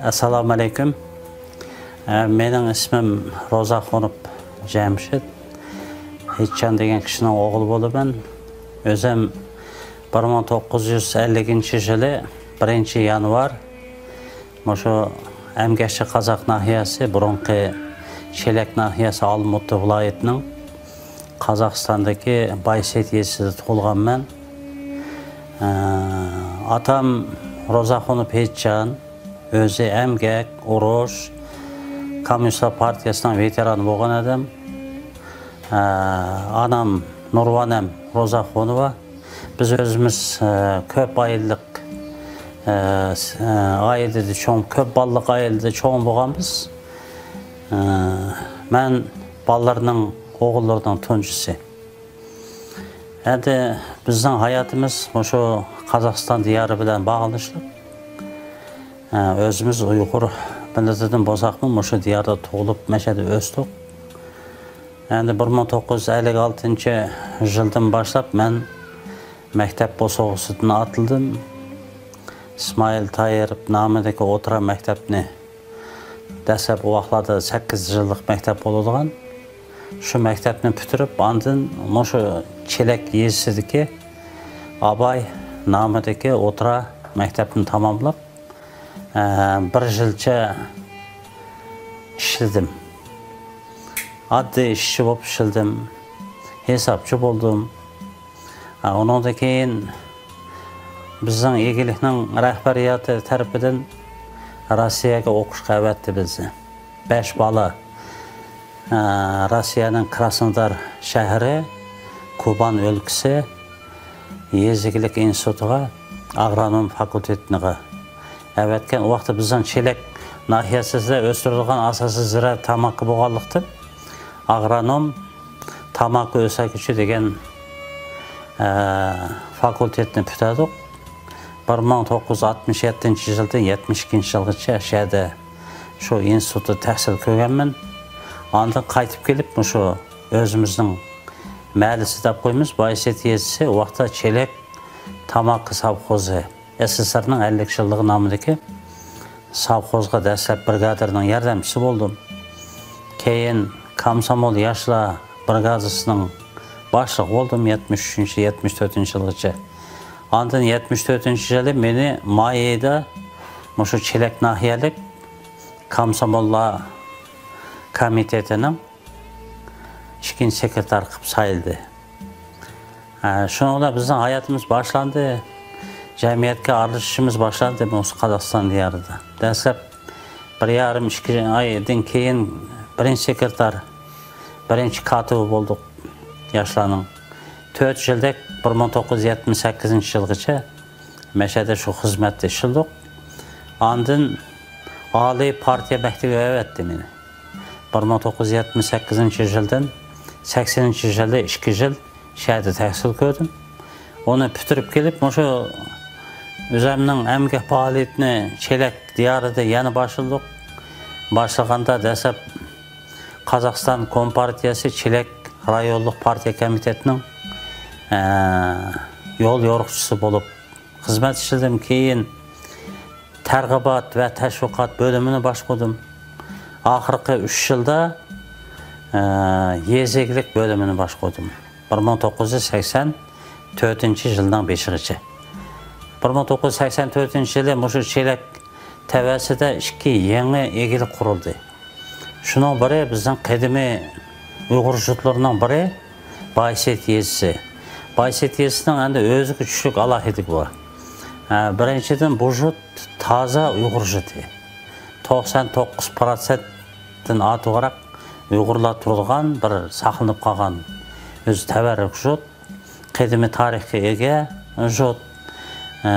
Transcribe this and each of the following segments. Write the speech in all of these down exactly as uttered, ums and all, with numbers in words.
ئەسسالامۇ ئەلەيكۇم. ئە، مېنىڭ ئىسمىم روزاخۇنوف جەمشىت. ھېچجان دېگەن كىشىنىڭ ئوغلى بولىمەن. ئۆزۈم بىر مىڭ توققۇز يۈز ئەللىكىنچى يىلى بىرىنچى يانۋار مۇشۇ ئەمگەكچى قازاق ناھىيەسى، بۇرۇنقى چېلەك ناھىيەسى، ئالمۇتا ۋىلايىتىنىڭ قازاقىستاندىكى بايسېيىت يېزىسىدا تۇغۇلغانمەن. ئە، ئاتام روزاخۇنوف ھېچجان، ئۆزى ئەمگەك، ئۇرۇش، كوممۇنىستلار پارتىيەسىنىڭ ۋېتېرانى بولغان ئادەم. ئە، ئانام نۇرۋانەم روزاخۇنوۋا. بىز ئۆزىمىز، ئە، كۆپ ئائىلىلىك، ئە، س-، ئە، ئائىلىدە چوڭ، كۆپ بالىلىق ئائىلىدە چوڭ بولغانبىز. ئە، مەن بالىلارنىڭ، ئوغۇللارنىڭ تۇنجىسى. ئەمدى بىزنىڭ ھاياتىمىز مۇشۇ قازاقىستان دىيارى بىلەن باغلىنىشلىق. ئە، ئۆزىمىز ئۇيغۇر مىللىتىدىن بولساقمۇ، مۇشۇ دىياردا تۇغۇلۇپ، مەشەدە ئۆستۇق. ئەمدى بىر مىڭ توققۇز يۈز ئەللىك ئالتىنچى يىلدىن باشلاپ مەن مەكتەپ بوسۇغىسىدىن ئاتلىدىم. ئىسمائىل تايىروف نامىدىكى ئوتتۇرا مەكتەپنى، دەسلەپ ئۇ ۋاقىتلاردا سەككىز يىللىق مەكتەپ بولىدىغان، شۇ مەكتەپنى پۈتتۈرۈپ، ئاندىن مۇشۇ چېلەك يېزىسىدىكى ئاباي نامىدىكى ئوتتۇرا مەكتەپنى تاماملاپ، ئە، بىر يىلچە ئىشلىدىم. ئاددىي ئىشچى بولۇپ ئىشلىدىم. ھېسابچى بولدۇم. ئە، ئۇنىڭدىن كېيىن بىزنىڭ ئىگىلىكنىڭ رەھبەرىيىتى تەرىپىدىن روسىيەگە ئوقۇشقا ئەۋەتتى بىزنى. بەش بالا، ئە، روسىيەنىڭ كراسنودار شەھىرى، كۇبان ئۆلكىسى، يېزا ئىگىلىك ئىنستىتۇتىغا، ئاگرونوم فاكۇلتېتىغا ئەۋەتكەن. ئۇ ۋاقىتتا بىزنىڭ چېلەك ناھىيەسىدە ئۆستۈرىدىغان ئاساسىي زىرائەت تاماكا بولغانلىقتىن، ئاگرونوم تاماكا ئۆسەكچى دېگەن، ئە، فاكۇلتېتنى پۈتتۈردۇق. بىر مىڭ توققۇز يۈز ئاتمىش يەتتىنچى يىلدىن يەتمىش ئىككىنچى يىلغىچە شۇ يەردە، شۇ ئىنستىتۇتتا تەھسىل كۆرگەنمەن. ئاندىن قايتىپ كېلىپ، مۇشۇ ئۆزىمىزنىڭ مەھەللىسى دەپ قويىمىز، بايسېيىت يېزىسى، ئۇ ۋاقىتتا چېلەك تاماكا سوۋخوزى، ئېس ئېس ئېس ئېر نىڭ ئەللىك يىللىق نامىدىكى سوۋخوزغا دەسلەپ برىگادىرنىڭ ياردەمچىسى بولدۇم. كېيىن كومسومول ياشلار برىگادىسىنىڭ باشلىقى بولدۇم يەتمىش ئۈچىنچى، يەتمىش تۆتىنچى يىلغىچە. ئاندىن يەتمىش تۆتىنچى يىلى مېنى ماي ئېيىدا مۇشۇ چېلەك ناھىيەلىك كومسوموللار كومىتېتىنىڭ ئىككىنچى سېكرېتارى قىلىپ سايلىدى. ھە، شۇنىڭ بىلەن بىزنىڭ ھاياتىمىز باشلاندى. جەمئىيەتكە ئارىلىشىشىمىز باشلاندى مۇشۇ قازاقىستان دىيارىدا. دەسلەپ بىر يارىم، ئىككى ئايدىن كېيىن بىرىنچى سېكرېتار، بىرىنچى كاتىپى بولدۇق ياشلارنىڭ. تۆت يىلدەك، بىر مىڭ توققۇز يۈز يەتمىش سەككىزىنچى يىلغىچە مەشەدە شۇ خىزمەتتە ئىشلىدۇق. ئاندىن ئالىي پارتىيە مەكتىۋىگە ئەۋەتتى مېنى. بىر مىڭ توققۇز يۈز يەتمىش سەككىزىنچى يىلدىن سەكسىنىنچى يىلى ئىككى يىل شەھەردە تەھسىل كۆردۈم. ئۇنى پۈتتۈرۈپ كېلىپ، مۇشۇ ئۆزۈمنىڭ ئەمگەك پائالىيىتىنى چېلەك دىيارىدا يەنە باشلىدۇق. باشلىغاندا دەسلەپ قازاقىستان كومپارتىيەسى چېلەك رايونلۇق پارتىيە كومىتېتىنىڭ، ئە، يول يورۇقچىسى بولۇپ خىزمەت ئىشلىدىم. كېيىن تەرغىبات ۋە تەشۋىقات بۆلۈمىنى باشقۇردۇم. ئاخىرقى ئۈچ يىلدا، ئە، يېزا ئىگىلىك بۆلۈمىنى باشقۇردۇم. بىر مىڭ توققۇز يۈز سەكسەن تۆتىنچى يىلنىڭ بېشىغىچە. بىر مىڭ توققۇز يۈز سەكسەن تۆتىنچى يىلى مۇشۇ چېلەك تەۋەسىدە ئىككى يېڭى ئىگىلىك قۇرۇلدى. شۇنىڭ بىرى بىزنىڭ قەدىمىي ئۇيغۇر جۇتلىرىنىڭ بىرى بايسېيىت يېزىسى. بايسېيىت يېزىسىنىڭ ئەمدى ئۆزىگە چۈشلۈك ئالاھىدىلىكى بار. ھە، بىرىنچىدىن، بۇ جۇت تازا ئۇيغۇر جۇتى. توقسان توققۇز پىروتسەنتتىن ئارتۇقراق ئۇيغۇرلار تۇرىدىغان بىر ساقلىنىپ قالغان ئۆزى تەۋەررۈك جۇت. قەدىمىي تارىخقا ئىگە جۇت. ئە،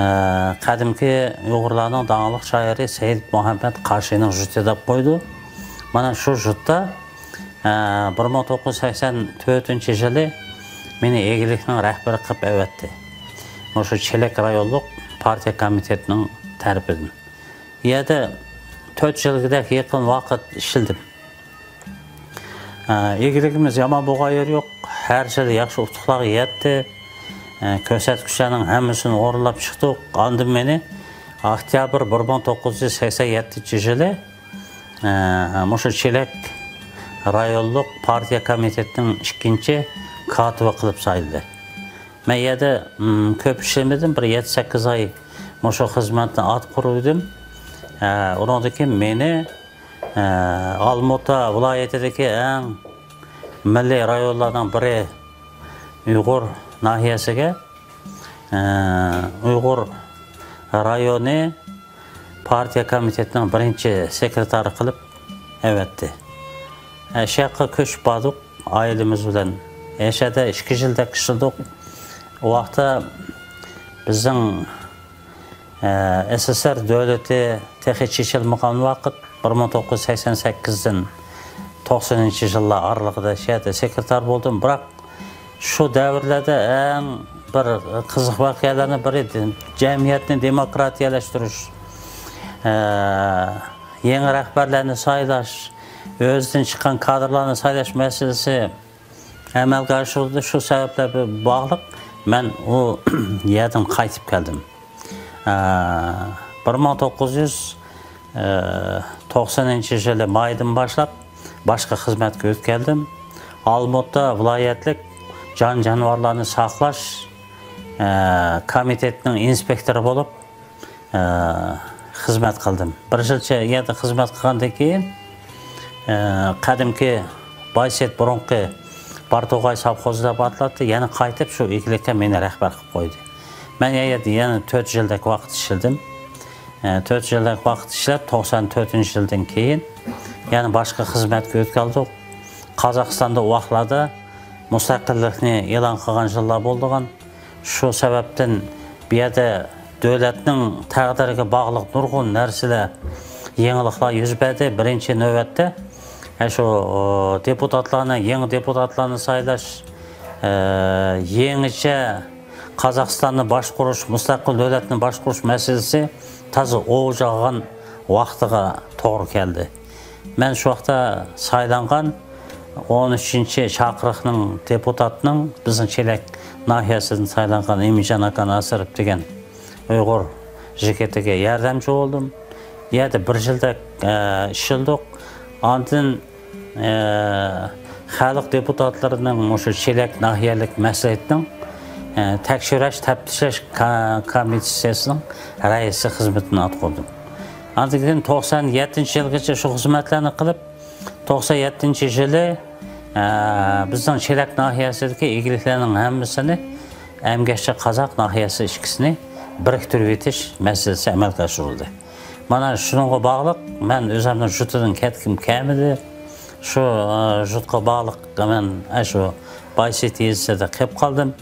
قەدىمكى ئۇيغۇرلارنىڭ داڭلىق شائىرى سەيىد مۇھەممەد قاشىنىڭ جۇتى دەپ قويىدۇ. مانا شۇ جۇتتا، ئە، بىر مىڭ توققۇز يۈز سەكسەن تۆتىنچى يىلى مېنى ئىگىلىكنىڭ رەھبىرى قىلىپ ئەۋەتتى. مۇشۇ چېلەك رايونلۇق پارتىيە كومىتېتىنىڭ تەرىپىدىن. يەردە تۆت يىلغىدەك يېقىن ۋاقىت ئىشلىدىم. ئە، ئىگىلىكىمىز يامان بولغان يېرى يوق. ھەر يىلى ياخشى ئۇتۇقلارغا يەتتى. ئە، كۆرسەتكۈچلەرنىڭ ھەممىسىنى ئورۇنلاپ چىقتۇق. ئاندىن مېنى ئاكتيابىر بىر مىڭ توققۇز يۈز سەكسەن يەتتىنچى يىلى، ئە، مۇشۇ چېلەك رايونلۇق پارتىيە كومىتېتىنىڭ ئىككىنچى كاتىپى قىلىپ سايلىدى. مەن يەردە، م، كۆپ ئىشلىمىدىم، بىر يەتتە-سەككىز ئاي مۇشۇ خىزمەتنى ئاتقۇرۇۋىدىم. ئە، ئۇنىڭدىن كېيىن مېنى، ئە، ئالمۇتا ۋىلايىتىدىكى ئەڭ مىللىي رايونلارنىڭ بىرى ئۇيغۇر ناھىيەسىگە، ئە، ئۇيغۇر رايونى پارتىيە كومىتېتىنىڭ بىرىنچى سېكرېتارى قىلىپ ئەۋەتتى. ئەشياققا كۆچۈپ باردۇق ئائىلىمىز بىلەن. ئەشەدە ئىككى يىلدەك ئىشلىدۇق. ئۇ ۋاقىتتا بىزنىڭ، ئە، ئېس ئېس ئېس ئېر دۆلىتى تېخى چېچىلمىغان ۋاقىت، بىر مىڭ توققۇز يۈز سەكسەن سەككىزدىن توقسىنىنچى يىللار ئارىلىقىدا شۇ يەردە سېكرېتار بولدۇم. بىراق شۇ دەۋرلەردە ئەڭ بىر قىزىق ۋەقەلەرنىڭ بىرى، جەمئىيەتنى دېموكراتىيەلەشتۈرۈش، ئە، يېڭى رەھبەرلەرنى سايلاش، ئۆزىدىن چىققان كادىرلارنى سايلاش مەسىلىسى ئەمەلگە ئاشۇرۇلدى. شۇ سەۋەبلەر بىلەن باغلىق مەن ئۇ يەردىن قايتىپ كەلدىم. ئە، بىر مىڭ توققۇز يۈز توقسىنىنچى يىلى مايدىن باشلاپ باشقا خىزمەتكە ئۆتكەلدىم. ئالمۇتا ۋىلايەتلىك جان-جانىۋارلارنى ساقلاش، ئە، كومىتېتىنىڭ ئىنسپېكتورى بولۇپ، ئە، خىزمەت قىلدىم. بىر يىلچە يەردە خىزمەت قىلغاندىن كېيىن، ئە، قەدىمكى بايسېيىت، بۇرۇنقى بارتوغاي ساپخوزى دەپ ئاتىلاتتى، يەنە قايتىپ شۇ ئىگىلىككە مېنى رەھبەر قىلىپ قويدى. مەن يەنە، يەنە تۆت يىلدەك ۋاقىت ئىشلىدىم. ئە، تۆت يىلدەك ۋاقىت ئىشلەپ، توقسان تۆتىنچى يىلدىن كېيىن يەنە باشقا خىزمەتكە ئۆتكەلدۇق. قازاقىستاندا ئۇ ۋاقىتلاردا مۇستەقىللىقنى ئېلان قىلغان يىللار بولىدىغان. شۇ سەۋەبتىن بۇ يەردە دۆلەتنىڭ تەقدىرىگە باغلىق نۇرغۇن نەرسىلەر، يېڭىلىقلار يۈز بەردى. بىرىنچى نۆۋەتتە، ئە، شۇ، ئۇ، دېپۇتاتلارنى، يېڭى دېپۇتاتلارنى سايلاش، ئە، يېڭىچە قازاقىستاننى باشقۇرۇش، مۇستەقىل دۆلەتنى باشقۇرۇش مەسىلىسى تازا ئوۋ چالغان ۋاقتىغا توغرا كەلدى. مەن شۇ ۋاقىتتا سايلانغان ئون ئۈچىنچى چاقىرىقنىڭ دېپۇتاتىنىڭ، بىزنىڭ چېلەك ناھىيەسىدىن سايلانغان ئىمىنجان ئاكا ناسىروف دېگەن ئۇيغۇر يىگىتىگە ياردەمچى بولدۇم. يەردە بىر يىلدەك، ئە، ئىشلىدۇق. ئاندىن، ئە، خەلق دېپۇتاتلىرىنىڭ مۇشۇ چېلەك ناھىيەلىك مەسلىھىتىنىڭ، ئە، تەكشۈرۈش، تەپتىشلەش كا-، كومىتېتسىيەسىنىڭ رەئىسى خىزمىتىنى ئاتقۇردۇم. ئاندىن كېيىن توقسان يەتتىنچى يىلغىچە شۇ خىزمەتلەرنى قىلىپ، توقسان يەتتىنچى يىلى، ئە، بىزنىڭ چېلەك ناھىيەسىدىكى ئىگىلىكلەرنىڭ ھەممىسىنى، ئەمگەكچى قازاق ناھىيەسى ئىككىسىنى بىرىكتۈرۈۋېتىش مەسىلىسى ئەمەلگە ئاشۇرۇلدى. مانا شۇنىڭغا باغلىق مەن ئۆزۈمنىڭ يۇرتىدىن كەتكۈم كەلمىدى. شۇ، ئە، يۇرتقا باغلىق مەن ئاشۇ بايسېيىت يېزىسىدا قېلىپ قالدىم.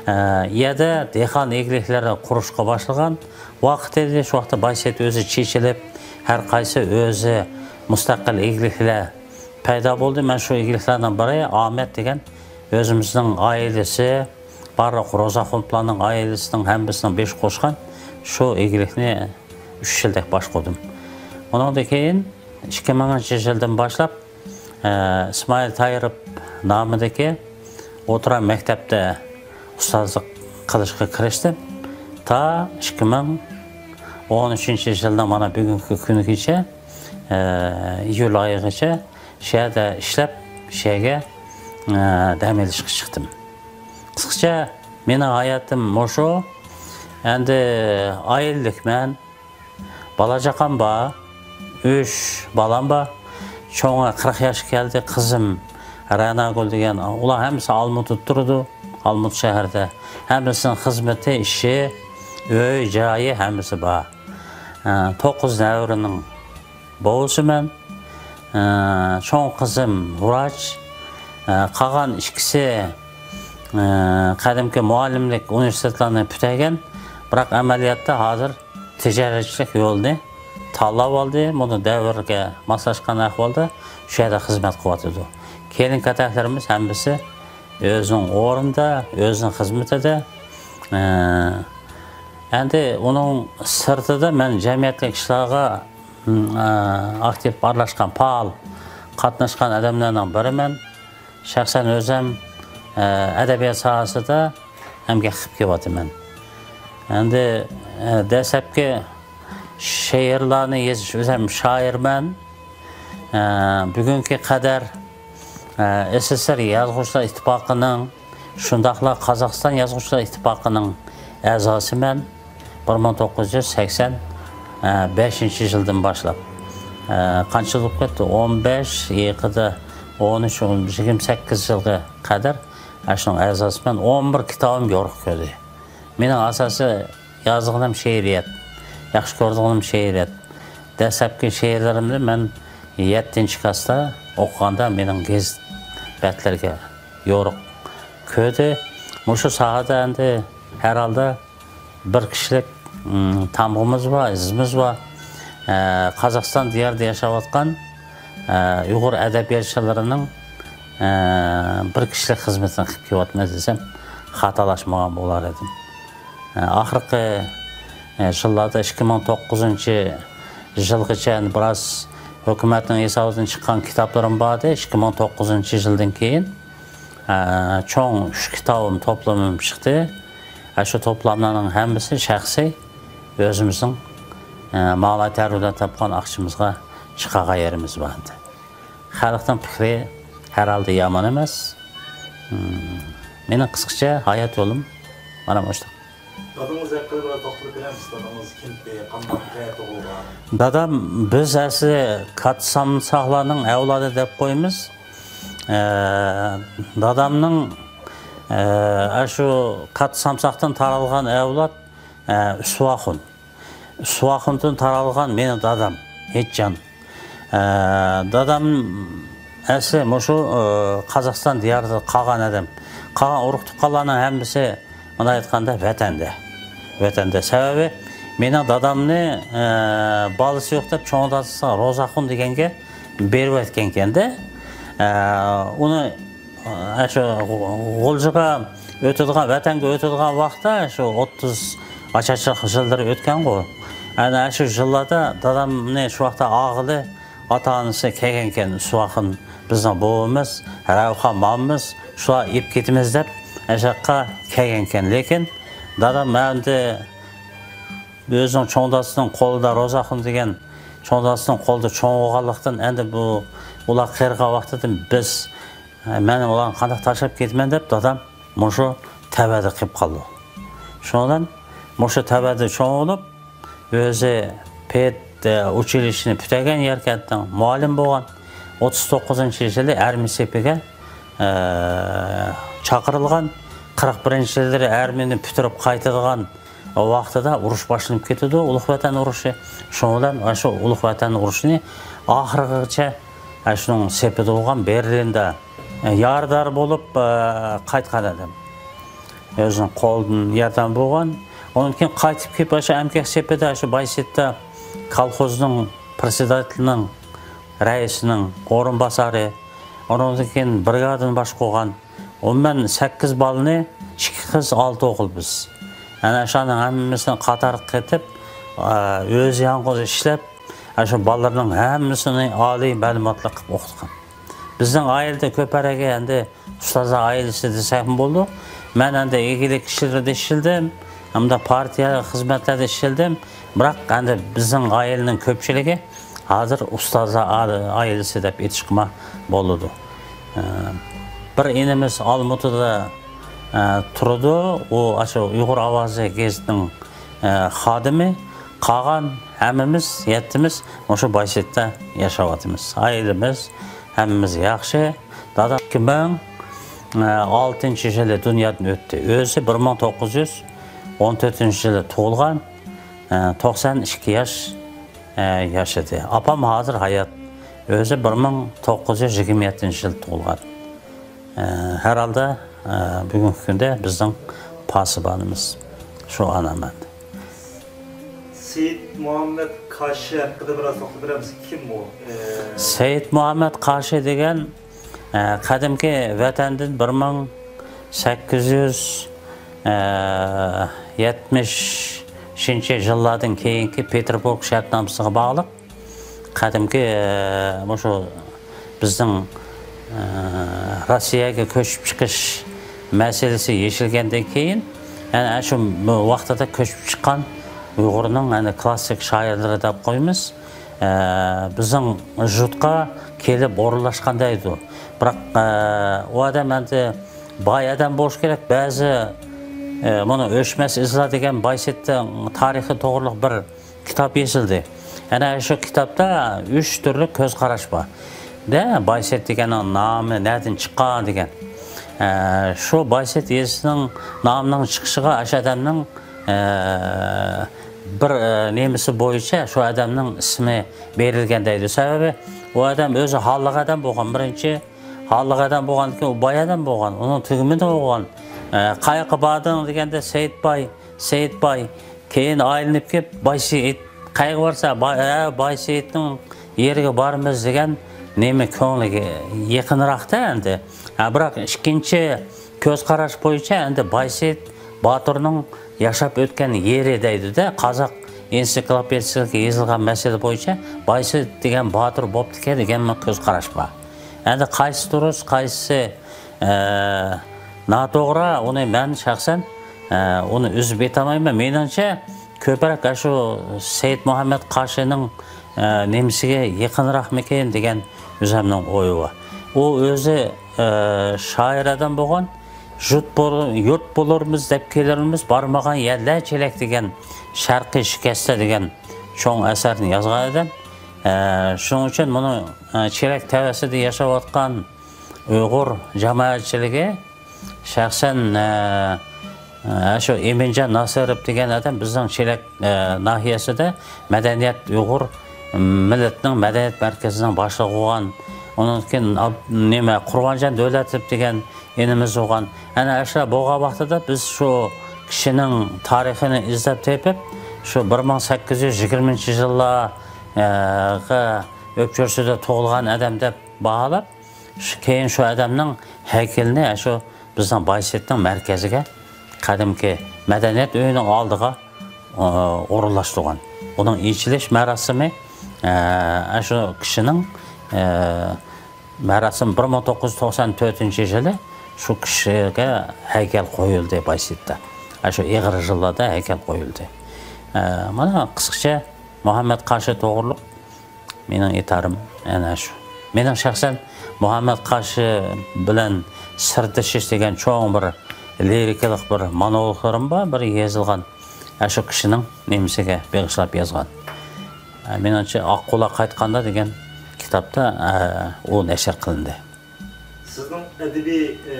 ئە، يەردە دېھقان ئىگىلىكلىرى قۇرۇشقا باشلىغان ۋاقىت ئىدى. شۇ ۋاقىتتا بايسېيىت ئۆزى چېچىلىپ، ھەر قايسى ئۆزى مۇستەقىل ئىگىلىكلەر پەيدا بولدى. مەن شۇ ئىگىلىكلەرنىڭ بىرى ئامەت دېگەن ئۆزىمىزنىڭ ئائىلىسى، بارلىق روزاخۇنۇفلارنىڭ ئائىلىسىنىڭ ھەممىسىنىڭ بېشى قوشقان شۇ ئىگىلىكنى ئۈچ يىلدەك باشقۇردۇم. ئۇنىڭدىن كېيىن ئىككى مىڭىنچى يىلدىن باشلاپ، ئە، ئىسمائىل تايىروف نامىدىكى ئوتتۇرا مەكتەپتە ئۇستازلىق قىلىشقا كىرىشتىم. تا ئىككى مىڭ ئون ئۈچىنچى يىلنىڭ مانا بۈگۈنكى كۈنىگىچە، ئە، ئىيۇل ئايىغىچە شۇ يەردە ئىشلەپ، شۇ يەرگە، ئە، دەم ئېلىشقا چىقتىم. قىسقىچە، مېنىڭ ھاياتىم مۇشۇ. ئەمدى ئائىلىلىكمەن. بالا-چاقام بار، ئۈچ بالام بار. چوڭى قىرىق ياشقا كەلدى، قىزىم رەناگۈل دېگەن. ئۇلار ھەممىسى ئالمۇتىدا تۇرىدۇ، ئالمۇتا شەھىرىدە. ھەممىسىنىڭ خىزمىتى، ئىشى، ئۆي، جايى، ھەممىسى بار. ئە، توققۇز نەۋرىنىڭ بوۋىسىمەن. ئە، چوڭ قىزىم ۋراچ. ئە، قالغان ئىككىسى، ئە، قەدىمكى مۇئەللىملىك ئۇنىۋېرسىتېتلارنى پۈتتۈرگەن، بىراق ئەمەلىيەتتە ھازىر تىجارەتچىلىك يولىنى تاللاپ ئالدى. بۇنى دەۋرگە ماسلاشقان ئەھۋالدا شۇ يەردە خىزمەت قىلىۋاتىدۇ. كېلىن-كەتەكلىرىمىز ھەممىسى ئۆزىنىڭ ئورنىدا، ئۆزىنىڭ خىزمىتىدە. ئە، ئەمدى ئۇنىڭ سىرتىدا مەن جەمئىيەتلىك ئىشلارغا، م، ئە، ئاكتىپ ئارىلاشقان، پائال قاتناشقان ئادەملەرنىڭ بىرىمەن. شەخسەن ئۆزۈم، ئە، ئەدەبىيات ساھەسىدە ئەمگەك قىلىپ كېلىۋاتىمەن. ئەمدى، ئە، دەسلەپكى شېئىرلارنى يېزىش، ئۆزۈم شائىرمەن. ئە، بۈگۈنكى قەدەر، ئە، ئېس ئېس ئېس ئېر يازغۇچىلار ئىتتىپاقىنىڭ، شۇنداقلا قازاقىستان يازغۇچىلار ئىتتىپاقىنىڭ ئەزاسىمەن. بىر مىڭ توققۇز يۈز سەكسەن بەشىنچى يىلدىن باشلاپ، ئە، قانچە يىل بولۇپ كەتتى؟ ئون بەش، يېقىدا ئون ئۈچ، يىگىرمە سەككىز يىلغا قەدەر ئاشۇنىڭ ئەزاسىمەن. ئون بىر كىتابىم يورۇق كۆردى. مېنىڭ ئاساسىي يازىدىغىنىم شېئىرىيەت، ياخشى كۆرىدىغىنىم شېئىرىيەت. دەسلەپكى شېئىرلىرىمنى مەن يەتتىنچى كلاستا ئوقۇغاندا مېنىڭ گېزىت بەتلىرىگە يورۇق كىردى. مۇشۇ ساھەدە ئەمدى ھەر ھالدا بىر كىشىلىك، ئىم، تامغىمىز بار، ئىزىمىز بار. ئە، قازاقىستان دىيارىدا ياشاۋاتقان، ئە، ئۇيغۇر ئەدەبىياتچىلىرىنىڭ، ئە، بىر كىشىلىك خىزمىتىنى قىلىپ كېلىۋاتىمەن دېسەم، خاتالاشمىغان بولار ئىدىم. ئاخىرقى، ئە، يىللاردا، ئىككى مىڭ توققۇزىنچى يىلغىچە بىراز ھۆكۈمەتنىڭ ھېسابىدىن چىققان كىتابلىرىم بار ئىدى. ئىككى مىڭ توققۇزىنچى يىلدىن كېيىن، ئە، چوڭ ئۈچ كىتابىم، توپلىمىم چىقتى. ئە، شۇ توپلاملارنىڭ ھەممىسى شەخسىي، ئۆزىمىزنىڭ، ئە، ماڭىلاي تەرىپىدىن تاپقان ئاقچىمىزغا چىقارغان يېرىمىز بار ئىدى. خەلقنىڭ پىكرى ھەر ھالدا يامان ئەمەس. مېنىڭ قىسقىچە ھايات يولۇم مانا مۇشۇنداق. دادىڭىز ھەققىدە بىراز توختىلىپ بېرەمسىز؟ دادىڭىز كىمكى، قانداق، قەيەردە تۇغۇلغان؟ دادام، بىز ئەسلى كاتتا سامساقلارنىڭ ئەۋلادى دەپ قويىمىز. ئە، دادامنىڭ، ئە، ئاشۇ كاتتا سامساقتىن تارالغان ئەۋلاد، ئە، ئۈسۋاخۇن. ئۈسۋاخۇندىن تارالغان مېنىڭ دادام، ھېچجان. ئە، دادام ئەسلى مۇشۇ، ئە، قازاقىستان دىيارىدا قالغان ئادەم. قالغان ئۇرۇق-تۇغقانلارنىڭ ھەممىسى، مۇنداق ئېيتقاندا، ۋەتەندە. ۋەتەندە. سەۋەبى، مېنىڭ دادامنى، ئە، بالىسى يوق دەپ، چوڭ دادىسىغا روزاخۇن دېگەنگە بېرىۋەتكەنكەن-دە. ئە، ئۇنى ئاشۇ غۇلجىغا ئۆتىدىغان، ۋەتەنگە ئۆتىدىغان ۋاقىتتا شۇ ئوتتۇز ئاچاچاق يىللىرى ئۆتكەنغۇ. ئەنە شۇ يىللاردا دادامنى شۇ ۋاقىتتا ئاغىلى، ئاتا-ئانىسى كەلگەنكەن، ئۈسۋاخۇن بىزنىڭ بوۋىمىز، رەۋخان مامىمىز، شۇلار ئېلىپ كېتىمىز دەپ ئەشەققە كەلگەنكەن. لېكىن دادام ئەمدى ئۆزىنىڭ چوڭ دادىسىنىڭ قولىدا، روزاخۇن دېگەن چوڭ دادىسىنىڭ قولىدا چوڭ بولغانلىقتىن، ئەمدى بۇ، ئۇلار قېرىغان ۋاقتىدا بىز، مەن ئۇلارنى قانداق تاشلاپ كېتىمەن دەپ، دادام مۇشۇ تەۋەدە قېلىپ قالدى. شۇنىڭ بىلەن مۇشۇ تەۋەدە چوڭ بولۇپ، ئۆزى پېد، ئە، ئۇچىلىشنى پۈتتۈرگەن، ياركەنتنىڭ مۇئەللىمى بولغان. ئوتتۇز توققۇزىنچى يىلى ئارمىيە سېپىگە، ئە، چاقىرىلغان. قىرىق بىرىنچى يىللىرى ئارمىيەنى پۈتتۈرۈپ قايتىدىغان ۋاقتىدا ئۇرۇش باشلىنىپ كېتىدۇ، ئۇلۇغ ۋەتەن ئۇرۇشى. شۇنىڭ بىلەن شۇ ئۇلۇغ ۋەتەن ئۇرۇشىنى ئاخىرغىچە شۇنىڭ سېپىدە بولغان، بېرلىندا يارىدار بولۇپ، ئە، قايتقان ئادەم. ئۆزىنىڭ قولىدىن ياردەم بولغان. ئۇنىڭدىن كېيىن قايتىپ كېلىپ، ئاشۇ ئەمگەك سېپىدە، شۇ بايسېتتا كالخوزنىڭ پىرېدسېداتېلىنىڭ، رەئىسىنىڭ ئورۇنباسارى، ئۇنىڭدىن كېيىن برىگادىنى باشقۇرغان. ئومۇمەن سەككىز بالىنى، ئىككى قىز، ئالتە ئوغۇل بىز. ئەنە شۇلارنىڭ ھەممىسىنى قاتارغا قېتىپ، ئە، ئۆزى يالغۇز ئىشلەپ، ئەنە شۇ بالىلىرىنىڭ ھەممىسىنى ئالىي مەلۇماتلىق قىلىپ ئوقۇتقان. بىزنىڭ ئائىلىدە كۆپرەك ئەمدى ئۇستازلار ئائىلىسى دېسەكمۇ بولىدۇ. مەن ئەمدى ئىگىلىك ئىشلىرىدا ئىشلىدىم، ھەمدە پارتىيە خىزمەتلەردە ئىشلىدىم. بىراق ئەمدى بىزنىڭ ئائىلىنىڭ كۆپچىلىكى ھازىر ئۇستازلار ئا-، ئائىلىسى دەپ ئېيتىشقىمۇ بولىدۇ. ئە، بىر ئىنىمىز ئالمۇتىدا، ئە، تۇرىدۇ. ئۇ ئاشۇ ئۇيغۇر ئاۋازى گېزىتىنىڭ، ئە، خادىمى. قالغان ھەممىمىز يەتتىمىز مۇشۇ بايسېتتا ياشاۋاتىمىز. ئائىلىمىز ھەممىمىز ياخشى. دادام ئىككى مىڭ ئالتىنچى يىلى دۇنيادىن ئۆتتى. ئۆزى بىر مىڭ توققۇز يۈز ئون تۆتىنچى يىلى تۇغۇلغان، ئە، توقسان ئىككى ياش، ئە، ياشىدى. ئاپام ھازىر ھايات. ئۆزى بىر مىڭ توققۇز يۈز يىگىرمە يەتتىنچى يىلى تۇغۇلغان. ئە، ھەر ھالدا، ئە، بۈگۈنكى كۈندە بىزنىڭ پاسىبانىمىز شۇ ئانام ئەمدى. سېيىت مۇھەممەد قاشى ھەققىدە بىراز توختىلىپ بېرەمسىز؟ كىم ئۇ؟ ئە، سېيىت مۇھەممەد قاشى دېگەن، ئە، قەدىمكى ۋەتەندىن بىر مىڭ سەككىز يۈز يەتمىشىنچى يىللاردىن كېيىنكى پېتېربۇرگ شەرتنامىسىغا باغلىق قەدىمكى، ئە، مۇشۇ بىزنىڭ، ئە، روسىيەگە كۆچۈپ چىقىش مەسىلىسى يېشىلگەندىن كېيىن، يەنى شۇ ۋاقتىدا كۆچۈپ چىققان، ئۇيغۇرنىڭ، يەنى، كلاسسىك شائىرلىرى دەپ قويىمىز. ئە، بىزنىڭ ژۇتقا كېلىپ ئورۇنلاشقان دەيدۇ. بىراق، ئە، ئۇ ئادەم ئەمدى باي ئادەم بولۇشى كېرەك. بەزى، ئە، مانا، ئۆچمەس ئىزلار دېگەن بايسېتنىڭ تارىخى توغرىلىق بىر كىتاب يېزىلدى. ئەنە شۇ كىتابتا ئۈچ تۈرلۈك كۆز قاراش بار. دە، بايسېت دېگەننىڭ نامى نەدىن چىققان دېگەن. ئە، شۇ بايسېت يېزىسىنىڭ نامىنىڭ چىقىشىغا ئاشۇ ئادەمنىڭ، ئە، بىر، ئە، نېمىسى بويىچە شۇ ئادەمنىڭ ئىسمى بېرىلگەن دەيدۇ. سەۋەبى، ئۇ ئادەم ئۆزى ھاللىق ئادەم بولغان، بىرىنچى. ھاللىق ئادەم بولغاندىن كېيىن ئۇ باي ئادەم بولغان. ئۇنىڭ تۈگمىنى بولغان. ئە، «قاياققا باردىڭ؟» دېگەندە، «سەيىت باي، سەيىت باي.» كېيىن ئايلىنىپ كېلىپ، «باي سېيىت، قەيەرگە بارسا؟» «باي، ئە، باي سېيىتنىڭ يېرىگە بارىمىز» دېگەن نېمە كۆڭلىگە يېقىنراقتا ئەمدى. ھە، بىراق ئىككىنچى كۆز قاراش بويىچە ئەمدى بايسېيىت باتۇرنىڭ ياشاپ ئۆتكەن يېرى دەيدۇ-دە، قازاق ئېنسىكلوپېدىيىسىدە يېزىلغان مەسىلە بويىچە بايسېيىت دېگەن باتۇر بوپتىكەن دېگەن بىر كۆز قاراش بار. ئەمدى قايسى دۇرۇس، قايسىسى، ئە، ناتوغرا، ئۇنى مەن شەخسەن، ئە، ئۇنى ئۈزۈپ ئېيتالمايمەن. مېنىڭچە، كۆپرەك ئاشۇ سەيىت مۇھەممەد قاشىنىڭ، ئە، نېمىسىگە يېقىنراقمىكىن دېگەن ئۆزەمنىڭ ئويى بار. ئۇ ئۆزى، ئە، شائىر ئادەم بولغان، «يۇرت بول-، يۇرت بولۇرمىز دەپ كېلىرمىز، بارمىغان يەرلەر چېلەك» دېگەن شەرقىي شىكەستە دېگەن چوڭ ئەسەرنى يازغان ئادەم. ئە، شۇنىڭ ئۈچۈن بۇنى، ئە، چېلەك تەۋەسىدە ياشاۋاتقان ئۇيغۇر جامائەتچىلىكى شەخسەن، ئە، ئە، شۇ ئىمىنجان ناسىروف دېگەن ئادەم بىزنىڭ چېلەك، ئە، ناھىيەسىدە مەدەنىيەت، ئۇيغۇر مىللىتىنىڭ مەدەنىيەت مەركىزىنىڭ باشلىقى بولغان. ئۇنىڭدىن كېيىن ئاب-، نېمە، قۇربانجان دۆلەتوف دېگەن ئىنىمىز بولغان. ئەنە ئاشۇلار بولغان ۋاقتىدا بىز شۇ كىشىنىڭ تارىخىنى ئىزدەپ تېپىپ، شۇ بىر مىڭ سەككىز يۈز يىگىرمىنچى يىللارغا ئۆپچۆرىسىدە تۇغۇلغان ئادەم دەپ باھالاپ، شۇ، كېيىن شۇ ئادەمنىڭ ھەيكىلىنى شۇ بىزنىڭ بايسېيىتنىڭ مەركەزىگە، قەدىمكى مەدەنىيەت ئۆيىنىڭ ئالدىغا، ئورۇنلاشتۇرغان. ئۇنىڭ ئېچىلىش مەراسىمى، ئە، شۇ كىشىنىڭ، ئە، مەراسىم بىر مىڭ توققۇز يۈز توقسان تۆتىنچى يىلى شۇ كىشىگە ھەيكەل قويۇلدى بايسېيىتتا. ئە، شۇ ئېغىر يىللاردا ھەيكەل قويۇلدى. ئە، مانا قىسقىچە مۇھەممەد قاشى توغرۇلۇق مېنىڭ ئېيتارىم ئەنە شۇ. مېنىڭ شەخسەن مۇھەممەد قاشى بىلەن سىردىشىش دېگەن چوڭ بىر لىرىكىلىق بىر مونولوگلىرىم بار، بىر يېزىلغان، ئە، شۇ كىشىنىڭ نېمىسىگە بېغىشلاپ يازغان. ئە، مېنىڭچە، «ئاققۇلار قايتقاندا» دېگەن كىتابتا، ئە، ئۇ نەشر قىلىندى. سىزنىڭ ئەدەبىي، ئە،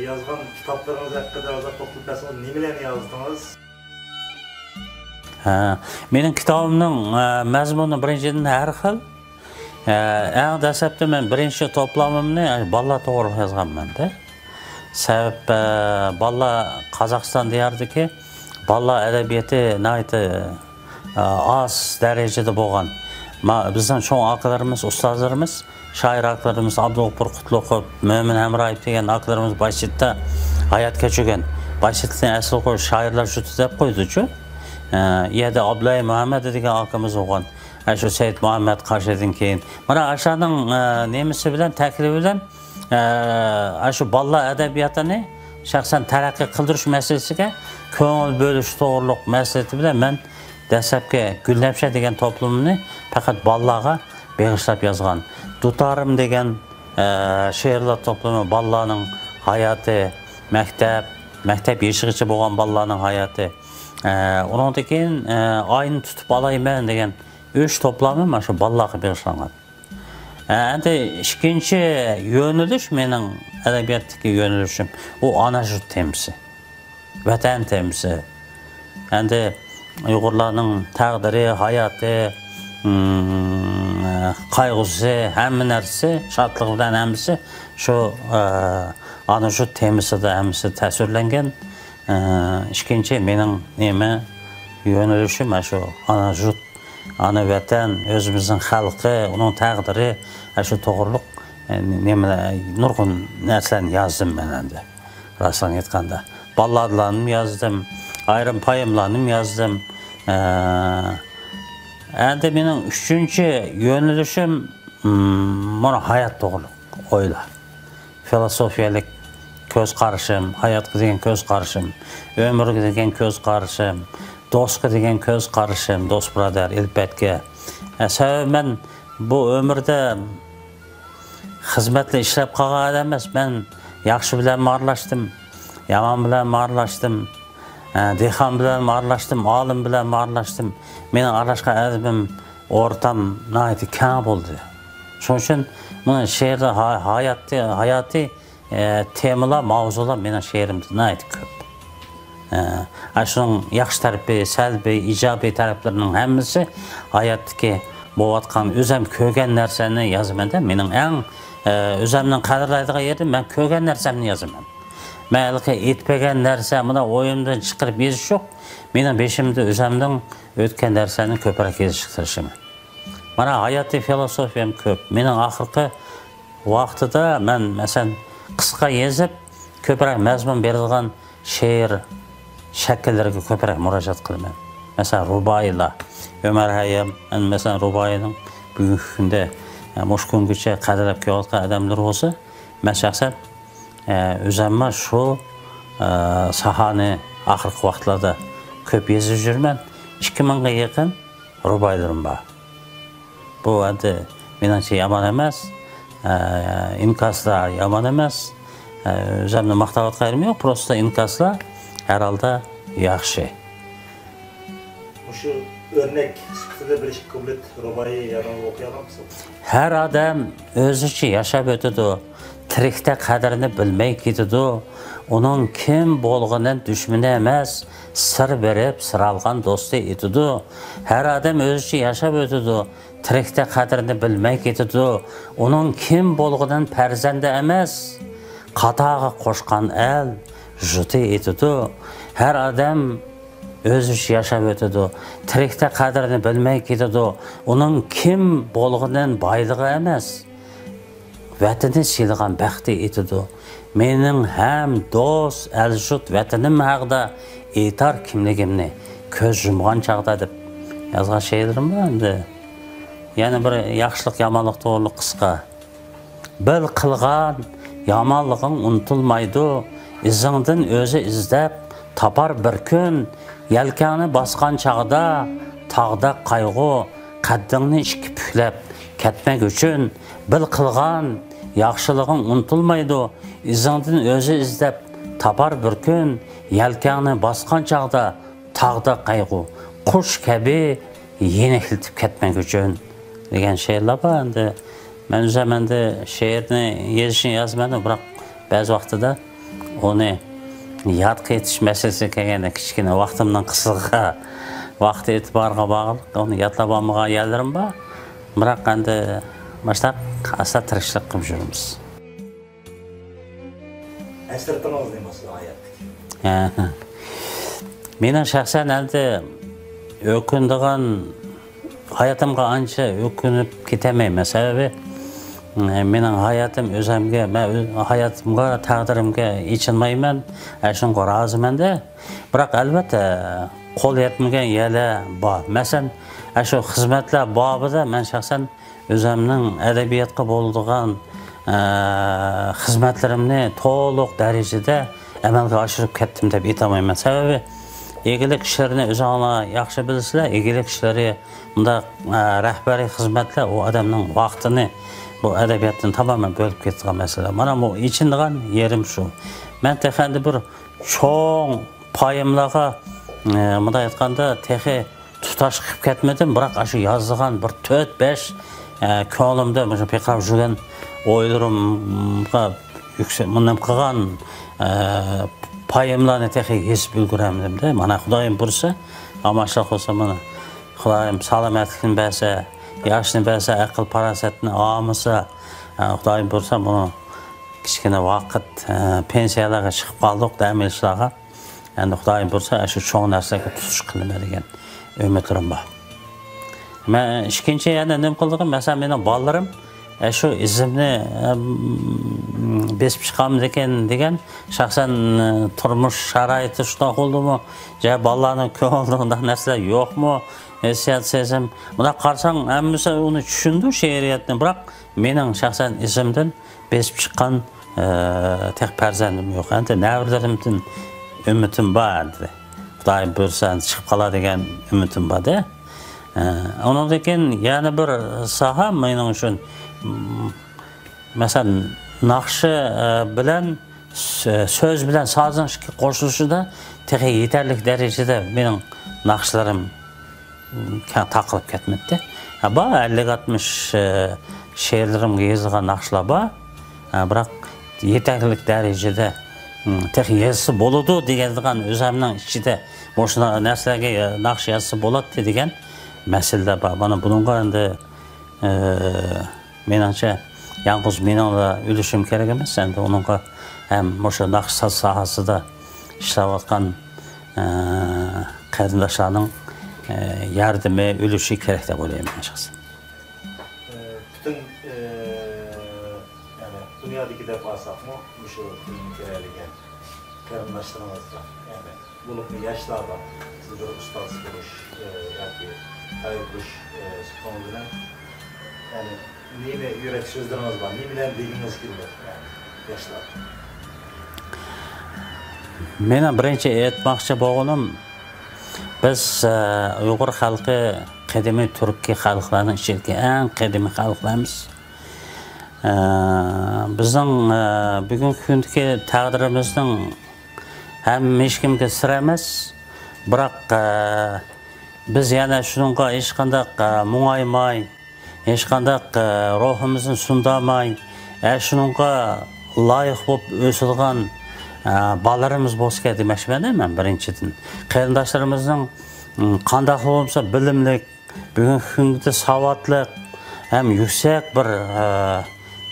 يازغان كىتابلىرىڭىز ھەققىدە ئازراق توختىلىپ بەرسىڭىز، نېمىلەرنى يازدىڭىز؟ ھە، مېنىڭ كىتابىمنىڭ، ئە، مەزمۇنى بىرىنچىدىن ھەر خىل. ئە، ئەڭ دەسلەپتە مەن بىرىنچى توپلامىمنى، ئە، بالىلار توغرىلىق يازغانمەن-دە. سەۋەب، ئە، بالىلار، قازاقىستان دىيارىدىكى بالىلار ئەدەبىياتى ناھايىتى، ئە، ئاز دەرىجىدە بولغان. ما-، بىزنىڭ چوڭ ئاكىلىرىمىز، ئۇستازلىرىمىز، شائىر ئاكىلىرىمىز ئابدۇغوپۇر قۇتلۇقوف، مۆمىن ھەمرايېف دېگەن ئاكىلىرىمىز بايسېيىتتا ھايات كەچۈرگەن. بايسېيىتنى ئەسلى قويۇش شائىرلار جۇتى دەپ قويدىچۇ. ئە، ئۇ يەردە ئابدۇللاھ مۇھەممەد دېگەن ئاكىمىز بولغان. ئە، شۇ سەيىت مۇھەممەد قاشىدىن كېيىن. مانا ئاشۇلارنىڭ، ئە، نېمىسى بىلەن، تەكلىپى بىلەن، ئە، ئاشۇ بالىلار ئەدەبىياتىنى شەخسەن تەرەققىي قىلدۇرۇش مەسىلىسىگە كۆڭۈل بۆلۈش توغرۇلۇق مەسلىھىتى بىلەن مەن دەسلەپكى گۈلنەپشە دېگەن توپلىمىمنى پەقەت بالىلارغا بېغىشلاپ يازغان. دۇتارىم دېگەن، ئە، شېئىرلار توپلىمى بالىلارنىڭ ھاياتى، مەكتەپ، مەكتەپ يېشىغىچە بولغان بالىلارنىڭ ھاياتى. ئە، ئۇنىڭدىن كېيىن، ئە، ئاينى تۇتۇپ ئالايمەن دېگەن ئۈچ توپلامى مانا شۇ بالىلارغا بېغىشلانغان. ئە، ئەمدى ئىككىنچى يۆنىلىش، مېنىڭ ئەدەبىياتتىكى يۆنىلىشىم، ئۇ ئانا يۇرت تېمىسى، ۋەتەن تېمىسى. ئەمدى ئۇيغۇرلارنىڭ تەقدىرى، ھاياتى، ئىم، قايغۇسى، ھەممە نەرسىسى، شادلىقى بىلەن ھەممىسى شۇ، ئە، ئانا يۇرت تېمىسىدا ھەممىسى تەسۋىرلەنگەن. ئە، ئىككىنچى مېنىڭ نېمە يۆنىلىشىم، مانا شۇ ئانا يۇرت، ئانا ۋەتەن، ئۆزىمىزنىڭ خەلقى، ئۇنىڭ تەقدىرى، ئە، شۇ توغرۇلۇق، ئە، نېمە، نۇرغۇن نەرسىلەرنى يازدىم مەن ئەمدى. راستىنى ئېيتقاندا، باللادىلارنىمۇ يازدىم، ئايرىم پوئېمىلارنىمۇ يازدىم. ئە، ئەمدى مېنىڭ ئۈچىنچى يۆنىلىشىم، مم، مانا ھايات توغرۇلۇق ئويلار. فىلوسوفىيەلىك كۆز قارىشىم، ھاياتقا دېگەن كۆز قارىشىم، ئۆمۈرگە دېگەن كۆز قارىشىم، دوستقا دېگەن كۆز قارىشىم، دوست بۇرادەر ئېلپەتكە. ئە، سەۋەبى مەن بۇ ئۆمۈردە خىزمەتتە ئىشلەپ قالغان ئادەم ئەمەس. مەن ياخشى بىلەنمۇ ئارىلاشتىم، يامان بىلەنمۇ ئارىلاشتىم، ئە، دېھقان بىلەنمۇ ئارىلاشتىم، ئالىم بىلەنمۇ ئارىلاشتىم. مېنىڭ ئارىلاشقان ئادىمىم، ئورتام ناھايىتى كەڭ بولدى. شۇنىڭ ئۈچۈن مانا شېئىردا ھا-، ھاياتى، ھاياتىي، ئە، تېمىلار، ماۋزۇلار مېنىڭ شېئىرىمدە ناھايىتى كۆپ. ئە، ئاشۇنىڭ ياخشى تەرىپى، سەلبىي، ئىجابىي تەرەپلىرىنىڭ ھەممىسى ھاياتتىكى بولۇۋاتقان، ئۆزەم كۆرگەن نەرسەنى يازىمەن-دە. مېنىڭ ئەڭ، ئە، ئۆزەمنىڭ قەدىرلەيدىغان يېرى، مەن كۆرگەن نەرسەمنى يازىمەن. مەن ھېلىقى ئېيتىپ بەرگەن نەرسە، مۇنداق ئويۇمدىن چىقىرىپ يېزىش يوق. مېنىڭ بېشىمدا ئۆزەمنىڭ ئۆتكەن نەرسىلەرنى كۆپرەك يېزىشقا تىرىشىمەن. مانا ھاياتىي فىلوسوفىيەم كۆپ. مېنىڭ ئاخىرقى ۋاقتىدا مەن، مەسىلەن، قىسقا يېزىپ، كۆپرەك مەزمۇن بېرىدىغان شېئىر شەكىللىرىگە كۆپرەك مۇراجىئەت قىلىمەن. مەسىلەن، رۇبائىيلار. ئۆمەر ھەييام، مەسىلەن، رۇبائىينىڭ بۈگۈنكى كۈندە، مۇشۇ كۈنگىچە قەدىرلەپ كېلىۋاتقان ئادەملىرى بولسا، مەن شەخسەن ئە، ئۆزۈممۇ شۇ، ئە، ساھەنى ئاخىرقى ۋاقىتلاردا كۆپ يېزىپ يۈرىمەن. ئىككى مىڭغا يېقىن رۇبائىيلىرىم بار. بۇ ئەمدى مېنىڭچە يامان ئەمەس. ئە، ئىنكاسلار يامان ئەمەس. ئە، ئۆزۈمنى ماختاۋاتقان يېرىم يوق، پروستا ئىنكاسلار ھەر ھالدا ياخشى. مۇشۇ ئۆرنەك سۈپىتىدە بىر ئىككى كۇپلېت رۇبائىي يادىڭىزغا ئوقۇيالامسىز؟ ھەر ئادەم ئۆزىچە ياشاپ ئۆتىدۇ، تىرىكتە قەدرىنى بىلمەي كېتىدۇ. ئۇنىڭ كىم بولغىنى دۈشمىنى ئەمەس، سىر بېرىپ سىر ئالغان دوستى ئېتىدۇ. ھەر ئادەم ئۆزىچە ياشاپ ئۆتىدۇ، تىرىكتە قەدرىنى بىلمەي كېتىدۇ. ئۇنىڭ كىم بولغىنىنى پەرزەندى ئەمەس، قاتارغا قوشقان ئەل جۇتى ئېتىدۇ. ھەر ئادەم ئۆزىچە ياشاپ ئۆتىدۇ. تىرىكتە قەدرىنى بىلمەي كېتىدۇ. ئۇنىڭ كىم بولغىنىدىن بايلىقى ئەمەس، ۋەتىنى سىيلىغان بەختى ئېتىدۇ. مېنىڭ ھەم دوست، ئەل-يۇرت، ۋەتىنىم ھەققىدە ئېيتار كىملىكىمنى كۆز يۇمغان چاغدا دەپ يازغان شېئىرلىرىم بار ئەمدى. يەنە بىر ياخشىلىق، يامانلىق توغرۇلۇق قىسقا. بىل قىلغان يامانلىقىڭ ئۇنتۇلمايدۇ، ئىزىڭدىن ئۆزى ئىزدەپ تاپار بىر كۈن. يەلكەڭنى باسقان چاغدا تاغدەك قايغۇ، قەددىڭنى ئىككى پۈكلەپ كەتمەك ئۈچۈن. بىل قىلغان ياخشىلىقىڭ ئۇنتۇلمايدۇ، ئىزىڭدىن ئۆزى ئىزدەپ تاپار بىر كۈن. يەلكەڭنى باسقان چاغدا تاغدا قايغۇ، قۇش كەبى يېنىكلىتىپ كەتمەك ئۈچۈن، دېگەن شېئىرلار بار. ئەمدى مەن ئۆزۈم ئەمدى شېئىرنى يېزىشنى يازىمەن، بىراق بەزى ۋاقتىدا ئۇنى يادقا ئېتىش مەسىلىسىگە كەلگەندە، كىچىككىنە ۋاقتىمنىڭ قىسلىقىغا، ۋاقتى ئېتىبارىغا باغلىق، ئۇنى يادلاپ ئالمىغان يەرلىرىم بار. بىراق ئەمدى مۇشۇنداق ئاستا تىرىكچىلىك قىلىپ يۈرىمىز. ھەسرىتىڭىز نېمە سىزنىڭ ھاياتتىكى؟ ھە. مېنىڭ شەخسەن ئەمدى ئۆكۈنىدىغان، ھاياتىمغا ئانچە ئۆكۈنۈپ كېتەلمەيمەن. سەۋەبى، مېنىڭ ھاياتىم ئۆزۈمگە، مەن ئۆز ھاياتىمغا، تەقدىرىمگە ئېچىنمايمەن. ئە، شۇنىڭغا رازىمەن-دە. بىراق، ئەلۋەتتە، قول يەتمىگەن يەرلەر بار. مەسىلەن، ئە، شۇ خىزمەتلەر بابىدا مەن شەخسەن ئۆزۈمنىڭ ئەدەبىياتقا بولىدىغان، ئە، خىزمەتلىرىمنى تولۇق دەرىجىدە ئەمەلگە ئاشۇرۇپ كەتتىم دەپ ئېيتالمايمەن. سەۋەبى، ئىگىلىك ئىشلىرىنى ئۆزۈڭلار ياخشى بىلىسىلەر. ئىگىلىك ئىشلىرى، مۇنداق، ئە، رەھبەرىي خىزمەتلەر ئۇ ئادەمنىڭ ۋاقتىنى بۇ ئەدەبىياتتىن تامامەن بۆلۈپ كېتىدىغان مەسىلە. مانا بۇ ئېچىنىدىغان يېرىم شۇ. مەن تېخى ئەمدى بىر چوڭ پايىملارغا، ئە، مۇنداق ئېيتقاندا، تېخى تۇتاش قىلىپ كەتمىدىم، بىراق ئاشۇ يازغان بىر تۆت، بەش، ئە، كۆڭلۈمدە مۇشۇ پىرقىراپ يۈرگەن ئويلىرىمغا يۈكسە-، مۇنداق قىلغان، ئە، پايىملارنى تېخى يېزىپ ئۈلگۈرەلمىدىم-دە. مانا، خۇدايىم بۇيرۇسا، ئامانلىق بولسا، مانا، خۇدايىم سالامەتلىكنى بەرسە، ياشنى بەرسە، ئەقىل-پاراسەتنى ئالمىسا، ئە، خۇدايىم بۇيرۇسا، بۇنى كىچىككىنە ۋاقىت، ئە، پېنسىيەلەرگە چىقىپ قالدۇق، دەم ئېلىشلارغا. ئەمدى خۇدايىم بۇيرۇسا، ئاشۇ چوڭ نەرسىلەرگە تۇتۇش قىلىمەن دېگەن ئۈمىدلىرىم بار. مەن ئىككىنچى يەنە نېمە قىلدىغىن، مەسىلەن، مېنىڭ بالىلىرىم، ئە، شۇ ئىزىمنى، ئەم، بېسىپ چىقامدىكىن دېگەن، شەخسەن، ئە، تۇرمۇش شارائىتى شۇنداق بولدىمۇ؟ يا بالىلارنىڭ كۆڭلىدە ئۇنداق نەرسىلەر يوقمۇ؟ ھېسسىيات، سېزىم. بۇنداق قارىساڭ، ھەممىسى ئۇنى چۈشىنىدۇ، شېئىرىيەتنى، بىراق مېنىڭ شەخسەن ئىزىمدىن بېسىپ چىققان، ئە، تېخى پەرزەنتىم يوق. ئەمدى نەۋرىلىرىمدىن ئۈمىدىم بار ئەمدى. خۇدايىم بۇيرۇسا، ئەمدى چىقىپ قالار دېگەن ئۈمىدىم بار-دە. ئە، ئۇنىڭدىن كېيىن يەنە بىر ساھە مېنىڭ ئۈچۈن، م، مەسىلەن، ناخشا، ئە، بىلەن سۆ-، سۆز بىلەن سازنىڭ ئىككى قوشۇلۇشىدا تېخى يېتەرلىك دەرىجىدە مېنىڭ ناخشىلىرىم كەڭ تارقىلىپ كەتمەپتۇ. ھە، بار، ئەللىك ئاتمىش، ئە، شېئىرلىرىمغا يېزىلغان ناخشىلار بار. ھە، بىراق يېتەرلىك دەرىجىدە، م، تېخى يېزىلسا بولىدۇ دېگەندىغان ئۆزۈمنىڭ ئىچىدە مۇشۇ نەرسىلەرگە، ئە، ناخشا يازسا بولاتتى دېگەن مەسىلىلەر بار. مانا بۇنىڭغا ئەمدى، ئە، مېنىڭچە، يالغۇز مېنىڭلا ئۈلۈشۈم كېرەك ئەمەس، ئەمدى ئۇنىڭغا ھەم مۇشۇ ناخشا ساز ساھەسىدە ئىشلەۋاتقان، ئە، قېرىنداشلارنىڭ، ئە، ياردىمى، ئۈلۈشى كېرەك دەپ ئويلايمەن شەخسەن. ئە، پۈتۈن، ئە، يەنى دۇنيادىكى دەپ ئالساقمۇ، مۇشۇ فىلىمنى كۆرەلىگەن قېرىنداشلىرىڭىزغا، يەنى بولۇپمۇ ياشلارغا سىز بىر ئۇستاز بولۇش، ئە، ياكى تەۋە بولۇش، ئە، سۈپىتىڭىز بىلەن، يەنى نېمە يۈرەك سۆزلىرىڭىز بار، نېمىلەرنى دېگۈڭىز كېلىدۇ، يەنى ياشلارغا؟ مېنىڭ بىرىنچى ئېيتماقچى بولغىنىم، بىز، ئە، ئۇيغۇر خەلقى قەدىمىي تۈركىي خەلقلەرنىڭ ئىچىدىكى ئەڭ قەدىمىي خەلقلەرمىز. ئە، بىزنىڭ، ئە، بۈگۈنكى كۈندىكى تەقدىرىمىزنىڭ ھەم ھېچكىمگە سىر ئەمەس. بىراق، ئە، بىز يەنە شۇنىڭغا ھېچقانداق، ئە، مۇڭايماي، ھېچقانداق، ئە، روھىمىزنى سۇندۇرماي، ئە، شۇنىڭغا لايىق بولۇپ ئۆسىدىغان، ئە، بالىلىرىمىز بولسا كېرەك دېمەكچىمەن مەن بىرىنچىدىن. قېرىنداشلىرىمىزنىڭ، م، قانداقلا بولمىسا بىلىملىك، بۈگۈنكى كۈندە ساۋاتلىق ھەم يۈكسەك بىر، ئە،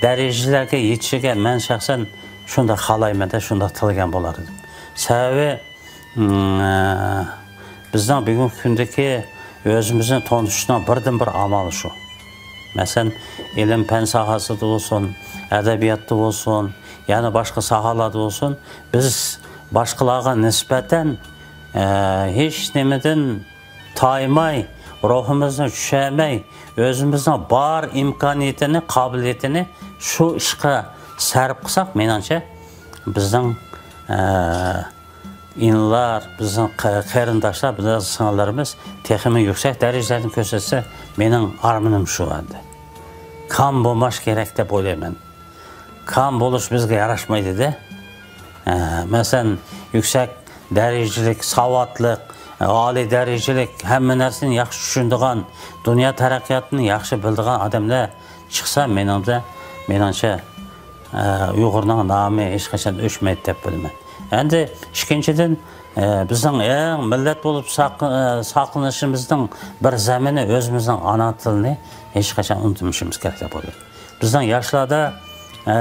دەرىجىلەرگە يېتىشىگە مەن شەخسەن شۇنداق خالايمەن-دە، شۇنداق تىلىگەن بولار ئىدىم. سەۋەبى، مم، بىزنىڭ بۈگۈنكى كۈندىكى ئۆزىمىزنى تونۇشنىڭ بىردىنبىر ئامالى شۇ. مەسىلەن، ئىلىم-پەن ساھەسىدە بولسۇن، ئەدەبىياتتا بولسۇن، يەنە باشقا ساھەلەردە بولسۇن، بىز باشقىلارغا نىسبەتەن، ئە، ھېچ نېمىدىن تايماي، روھىمىزنى چۈشەرمەي، ئۆزىمىزنىڭ بار ئىمكانىيىتىنى، قابىلىيىتىنى شۇ ئىشقا سەرپ قىلساق، مېنىڭچە، بىزنىڭ، ئە، ئىنىلار، بىزنىڭ قېرىنداشلار، بىزنىڭ سىڭىللىرىمىز تېخىمۇ يۈكسەك دەرىجىلەرنى كۆرسەتسە، مېنىڭ ئارمىنىم شۇ ئەمدى. كام بولماش كېرەك دەپ ئويلايمەن. كام بولۇش بىزگە ياراشمايدۇ-دە. ئە، مەسىلەن، يۈكسەك دەرىجىلىك، ساۋاتلىق، ئالىي دەرىجىلىك، ھەممە نەرسىنى ياخشى چۈشىنىدىغان، دۇنيا تەرەققىياتىنى ياخشى بىلىدىغان ئادەملەر چىقسا، مېنىڭدە، مېنىڭچە، ئە، ئۇيغۇرنىڭ نامى ھېچقاچان ئۆچمەيدۇ دەپ بىلىمەن. ئەمدى ئىككىنچىدىن، ئە، بىزنىڭ ئەڭ مىللەت بولۇپ ساق-، ئە، ساقلىنىشىمىزنىڭ بىر زېمىنى ئۆزىمىزنىڭ ئانا تىلىنى ھېچقاچان ئۇنتۇمىشىمىز كېرەك دەپ ئويلايمەن. بىزنىڭ ياشلاردا، ئە،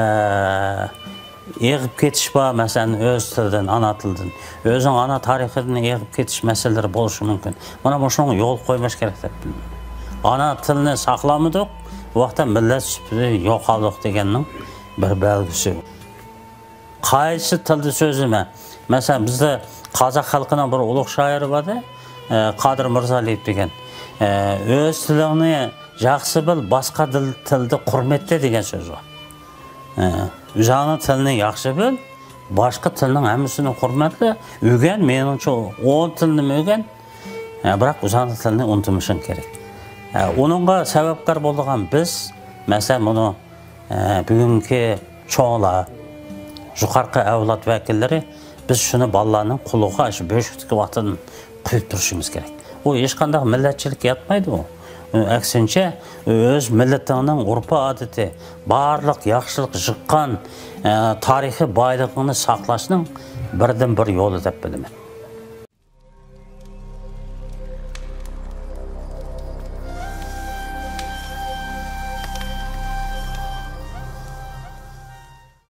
ئېغىپ كېتىش بار، مەسىلەن، ئۆز تىلىدىن، ئانا تىلىدىن. ئۆزىنىڭ ئانا تارىخىدىن ئېغىپ كېتىش مەسىلىلىرى بولۇشى مۇمكىن. مانا مۇشۇنىڭغا يول قويماش كېرەك دەپ بىلىمەن. ئانا تىلنى ساقلامىدۇق، بۇ ۋاقىتتا مىللەت سۈپىتى يوقالدۇق دېگەننىڭ بىر بەلگىسى. قايسى تىلدا سۆزلىمە. مەسىلەن، بىزدە قازاق خەلقىنىڭ بىر ئۇلۇغ شائىرى بار-دە، ئە، قادىر مىرزالىيېۋ دېگەن. ئە، «ئۆز تىلىڭنى ياخشى بىل، باشقا دىل-، تىلدا قۇرمەتلە» دېگەن سۆز بار. ئە، «ئۆزۈڭنىڭ تىلىنى ياخشى بىل، باشقا تىلنىڭ ھەممىسىنى قۇرمەتلە، ئۆگەن، مېنىڭچە ئون تىلنىمۇ ئۆگەن، ئە، بىراق ئۆزۈڭنىڭ تىلىنى ئۇنتۇمىشىڭ كېرەك.» ئە، ئۇنىڭغا سەۋەبكار بولىدىغان بىز، مەسىلەن، بۇنى ئە، بۈگۈنكى چوڭلار، يۇقىرىقى ئەۋلاد ۋەكىللىرى، بىز شۇنى بالىلارنىڭ قۇلىقىغا شۇ بۆشۈكتىكى ۋاقتىدىن قۇيۇپ تۇرۇشىمىز كېرەك. ئۇ ھېچقانداق مىللەتچىلىك ياتمايدۇ ئۇ. ئەكسىنچە، ئۆز مىللىتىڭنىڭ ئۇرپى ئادىتى، بارلىق ياخشىلىق يىغقان، ئە، تارىخىي بايلىقىڭنى ساقلاشنىڭ بىردىنبىر يولى دەپ بىلىمەن.